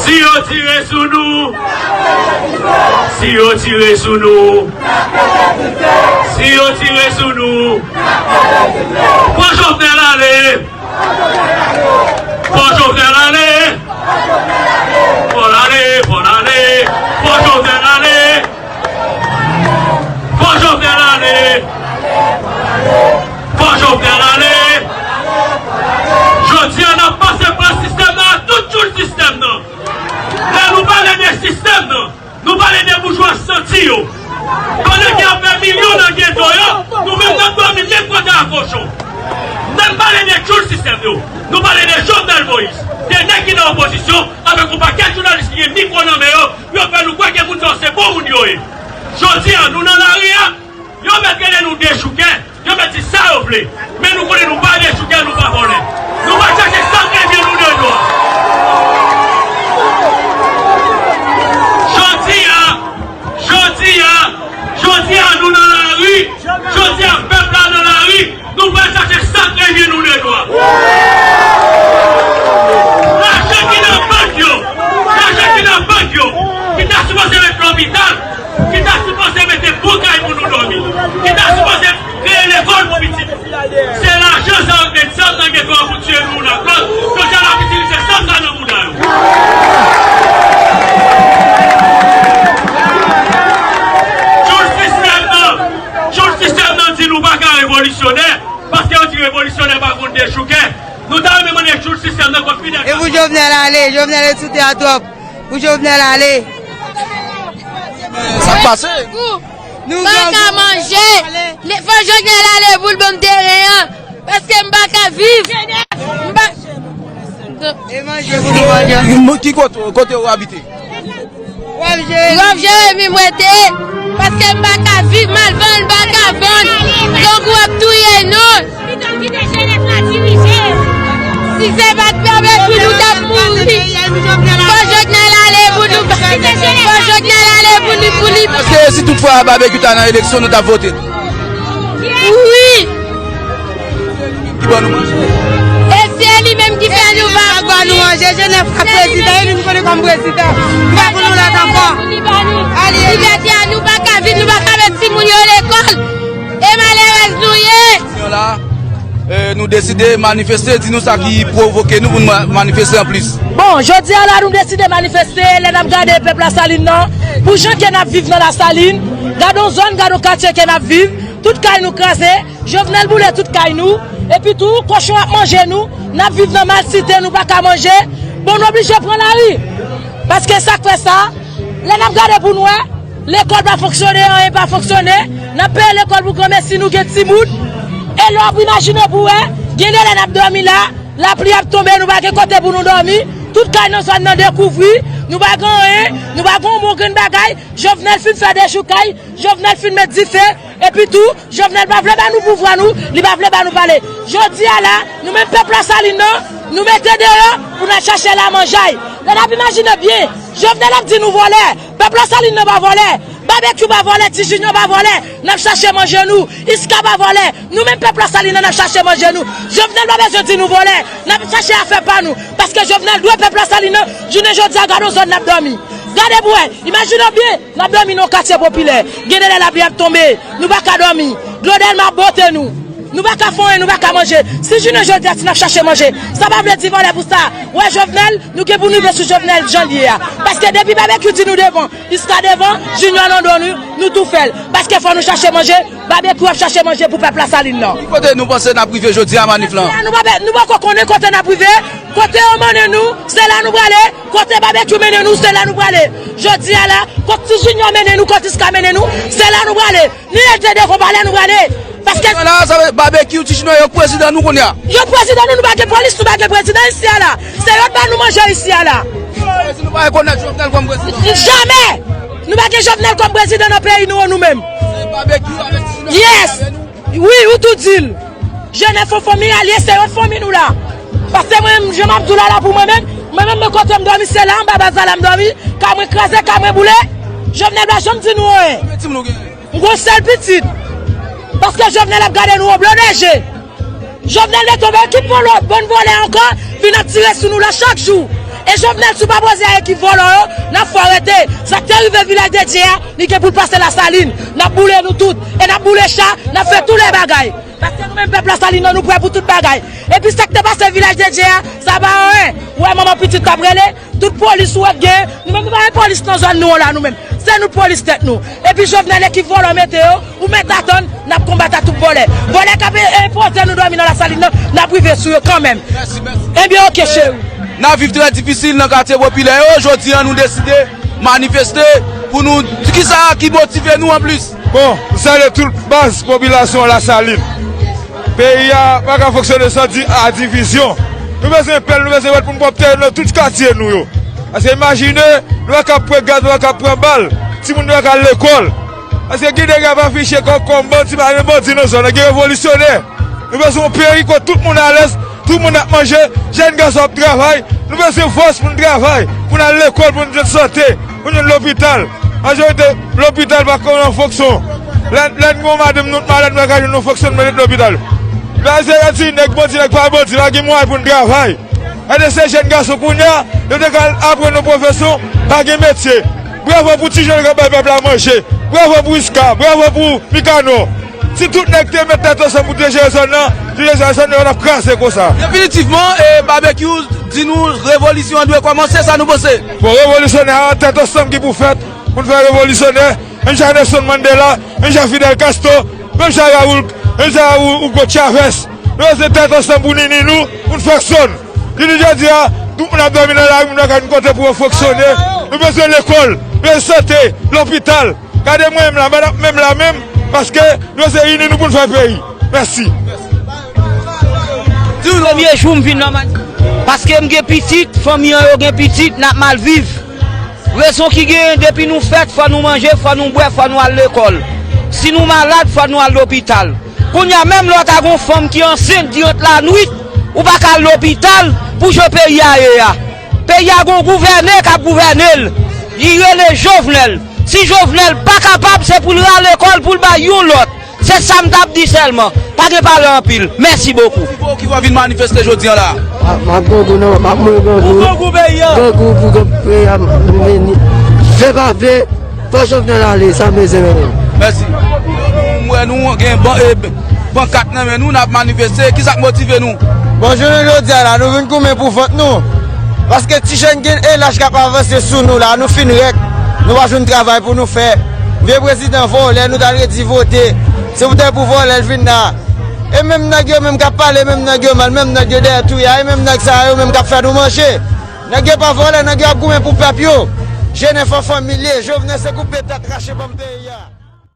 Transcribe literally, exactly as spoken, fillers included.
Si yo tire sou nou, si yo tire sou nou, si yo tire sou nou, fò Jovenel ale! Fò Jovenel ale! Fò l ale, fò l ale, fò Jovenel ale! Fò Jovenel ale! Fò Jovenel ale! Jodi a, n ap pase pran sistèm nan ak tout tchoul sistèm nan. Lè nou pale de sistèm nan, nou pale de boujwa santi yo. Pandan ke y ap fè milyon nan geto yo, nou menm n ap dòmi menm kote a kochon. N ap pale de tchoul sistèm yo. Nou pale de Jovenel Moïse, de nèg ki nan opozisyon, avèk yon pakèt jounalis ki gen mikwo nan men yo, pou yo fè nou kwè ke moun sa yo se bon moun yo ye. Jodi a, nou nan lari a, yo mèt rele nou dechouke, yo mèt di sa yo vle. Men nou konnen nou pa dechouke, nou pa vòlè. Nou pa chache sa k revyen nou de dwa. Jodi a, jodi a, jodi a, nou nan lari. Jodi a, pèp la nan lari. Nou pral chache sa k revyen nou de dwa. Lajan ki nan bank yo, lajan ki nan bank yo, ki ta sipoze met lopital, ki ta sipoze mete bon kay pou nou dòmi, ki ta sipoze kreye lekòl pou pitit. Se lajan sa yo k met zam nan geto a pou tiye nou youn ak lòt. Jodi a, n ap itilize zam sa nan bouda yo. Tchoul sistèm nan, tchoul sistèm nan di nou pa ka revolisyonè, paske yo di revolisyonè pa konn dechouke. Nou ta renmen mande tchoul sistèm nan kòm Fidel Castro. E pou Jovenel ale, Jovenel ensulte a twòp. Pou Jovenel ale. Sa k pase? Nou pa ka manje. Fò Jovenel ale pou l ban m teren an. Paske m pa ka viv. M pa. E manje pou nou manje. Ki kote, kote ou abite? W ap jere. W ap jere mi mwete. Paske m pa ka viv, m al vann, m pa ka vann. Grangou ap touye nou. Si se pa t pèmèt pou nou t ap mouri. Fò Jovenel ale pou nou. Fò Jovenel ale pou li, pou li. Èske si toutfwa Babekyou ta nan eleksyon, nou t ap vote? Wi. Ki ban nou manje? E se li menm ki fè nou pa mouri. Ban nou manje, Jenèf ka prezidan, e li nou konnen kòm prezidan. Li pa pou nou lòt ankò. Li pa nou. Li pa di a nou pa ka viv, nou pa ka met timoun yo lekòl. E malerèz nou ye. Kounye a la, eh, nou deside manifeste, di nou sa ki pwovoke nou pou nou ma-, manifeste anplis. Bon, jodi a la, nou deside manifeste, lè n ap gade pèp Lasalin nan, pou jan ke n ap viv nan Lasalin, gade yon zòn, gade yon katye ke n ap viv, tout kay nou kraze, Jovenel boule tout kay nou, epi tou, kochon ap manje nou, n ap viv nan malsite, nou pa ka manje. Bon, nou oblije pran lari. Paske sa k fè sa, lè n ap gade pou n wè, lekòl pa fonksyone, anyen pa fonksyone, n ap peye lekòl pou granmesi, nou gen timoun. E lè w ap imajine pou wè, gen de lè n ap dòmi la, lapli ap tonbe, nou pa gen kote pou nou dòmi, tout kay nan zòn nan dekouvri, nou pa gen anyen, nou pa gen yon bon grenn bagay, Jovenel fin fè dechoukay, Jovenel fin met dife, epi tou, Jovenel pa vle ba nou pouvwa nou, li pa vle ba nou pale. Jodi a la, nou menm pèp Lasalin nan, nou mete deyò pou n al chache lamanjay. Lè n ap imajine byen, Jovenel ap di nou vòlè, pèp Lasalin nan pa vòlè, Babekyou pa vòlè, Ti Jinyon pa vòlè, n ap chache manje nou, Iska pa vòlè, nou menm pèp Lasalin nan n ap chache manje nou. Jovenel pa bezwen di nou vòlè, n ap chache afè pa nou, paske Jovenel dwe pèp Lasalin nan, jounen jodi a gade yon zòn n ap dòmi. Gade pou wè, imajine w byen, n ap dòmi nan yon katye popilè. Gen de lè lapli ap tonbe, nou pa ka dòmi. Dlo Dèlma ap bote nou. Nou pa ka fè anyen, nou pa ka manje. Si jounen jodi a, si n ap chache manje, sa pa vle di vòlè pou sa. Wè Jovenel, nou gen pou nou rive sou Jovenel jan l ye a. Paske depi Babekyou di nou devan, Iska devan, Jinyon nan do nou, nou tou fè l. Paske fò nou chache manje, Babekyou ap chache manje pou pèp Lasalin nan. Ki kote nou panse n ap rive jodi a manif lan? Nou pa, nou poko konnen kote n ap rive, kote yo mennen nou, se la nou prale. Kote Babekyou mennen nou, se la nou prale. Jodi a la, kot Ti Jinyon mennen nou, kot Iska mennen nou, se la nou prale. Ni rete devan palè nou prale. Paske la, sa vle Babekyou, Ti Jinyon, yo prezidan nou kounye a. Yo prezidan nou, nou pa gen polis, nou pa gen prezidan isi a la. Se yo k ba nou manje isi a la. Si nou pa rekonèt Jovenel kòm prezidan. Jamè! Nou pa gen Jovenel kòm prezidan nan peyi nou, nou menm. Se Babekyou avèk Ti Jinyon. Yes! Wi, ou tou di l. Jenèf yon fanmi alye, se yon fanmi nou la. Paske mwen menm, jan m ap di w la, la pou mwen menm, mwen menm, men kote m dòmi, se la anba baz la, la m dòmi, kay mwen kraze, kay mwen boule. Jovenel pa janm di nou anyen. Konbyen timoun ou genyen? M gon sèl pitit. Paske Jovenel ap gade nou yon blòdè je. Jovenel mete yon ekip vòlò, bann vòlè ankò, vin ap tire sou nou la chak jou. E Jovenel, si w pa poze avèk vòlò yo, n ap fè w rete. Sa k te rive Vilaj de Dye a, li gen pou l pase Lasalin. N ap boule nou tout. E n ap boule cha, n ap fè tout lè bagay. Paske nou menm pèp Lasalin nan, nou prè pou tout bagay. Epi sa k te pase Vilaj de Dye a, sa pa anyen. Ou wè manman pitit k ap rele, tout polis ou wè k gen, nou menm nou pa gen polis nan zòn nou an la nou menm. Se nou k polis tèt nou. Epi Jovenel ekip vòlò mete yo, ou mèt atann, n ap konbat ak tout vòlè. Vòlè k ap enpoze nou dòmi nan Lasalin nan, n ap rive sou yo kanmenm. Ebyen oke cheri. N ap viv trè difisil nan katye popilè yo, jodi a nou deside manifeste pou nou di kisa ki motive nou anplis. Bon, m salye tout baz popilasyon Lasalin. Peyi a pa ka fonksyone san di-, a divizyon. Nou bezwen pèl, nou bezwen wòt pou n pwòpte nan tout katye nou yo. Paske imajine, nou pa ka pran gaz, nou pa ka pran bal, timoun nou pa ka al lekòl. Paske gen nèg ap afiche kòk kòm bandi, pa gen bandi nan zòn nan, gen revolisyonè. Nou bezwen yon peyi kote tout moun alèz, tout moun ap manje, jèn gason ap travay. Nou bezwen fòs pou n travay, pou n al lekòl, pou n jwenn sante, pou n jwenn lopital. Majorite lopital pa konn an fonksyon. Lè, lè n gen yon madanm nou t malad, nou pa ka jwenn yon fonksyonman nan lopital. Lè se di nèg bandi, nèg pa bandi, pa gen mwayen pou n travay. Gade se jèn gason kounye a, yo te ka al aprann yon pwofesyon, pa gen metye. Bravo pou ti jèn k ap bay pèp la manje. Bravo pou Iska, bravo pou Mikanò. Si tout nèg te met tèt ansanm pou te jere zòn nan, te jere zòn nan, yo t ap kraze konsa. Definitivman, e, Babekyou di nou revolisyon an dwe kòmanse, sa nou panse? Bon, revolisyonè a, tèt ansanm ki pou fèt, pou n fè revolisyonè, menm jan Nelson Mandela, menm jan Fidel Castro, menm jan Raoul, menm jan Raoul Hugo Chavez. Nou bezwen tèt ansanm pou n ini nou, pou n fè aksyon. Jounen jodi a, tout moun ap dòmi nan lari, moun pa ka jwenn kote pou yo fonksyone. Nou bezwen lekòl, nou bezwen sante, lopital. Gade mwen menm la, m pa t ap menm la menm, paske nou bezwen ini nou pou n fè peyi. Mèsi. Premye jou m vin nan Mati, paske m gen pitit, fanmi an yo gen pitit, n ap mal viv. Rezon ki genyen, depi nou fèt, fò nou manje, fò nou bwè, fò nou al lekòl. Si nou malad, fò nou al lopital. Kounye a, menm lè w ta gen yon fanm ki ansent, dirant lannuit, ou pa ka al lopital pou jan peyi a ye a. Peyi a gen yon gouvènè k ap gouvène l. Li rele Jovenel. Si Jovenel pa kapab, se pou l rale kò l, pou l bay yon lòt. Se sa m t ap di sèlman. Pa gen pale anpil. Mèsi bokou. Ki bò, ki bò w vin manifeste jodi a la? M ap, m ap grangou, non, m ap mouri grangou. Ou grangou peyi a. Grangou pou grangou peyi a, m vini. Vle pa vle, fò Jovenel ale, sa m bezwen menm. Mèsi. M wè nou gen ban-, e, pankat nan men nou, n ap manifeste. Kisa k motive nou? Bon, jounen jodi a la, nou vin goumen pou vant nou. Paske ti jèn gen N H k ap avanse sou nou la, nou fin rèk. Nou pa jwenn travay pou nou fè. Vye prezidan vòlè, nou t al redi vote. Se poutèt pou vòlè l vin la. E menm nèg yo menm k ap pale menm nèg yo mal, menm nèg yo dèyè touye a, e menm nèg sa yo menm k ap fè nou manje. Nèg yo pa vòlè, nèg yo ap goumen pou pèp yo. Jenèf an fanmi l ye, Jovenel se koupe tèt, rache banm peyi a.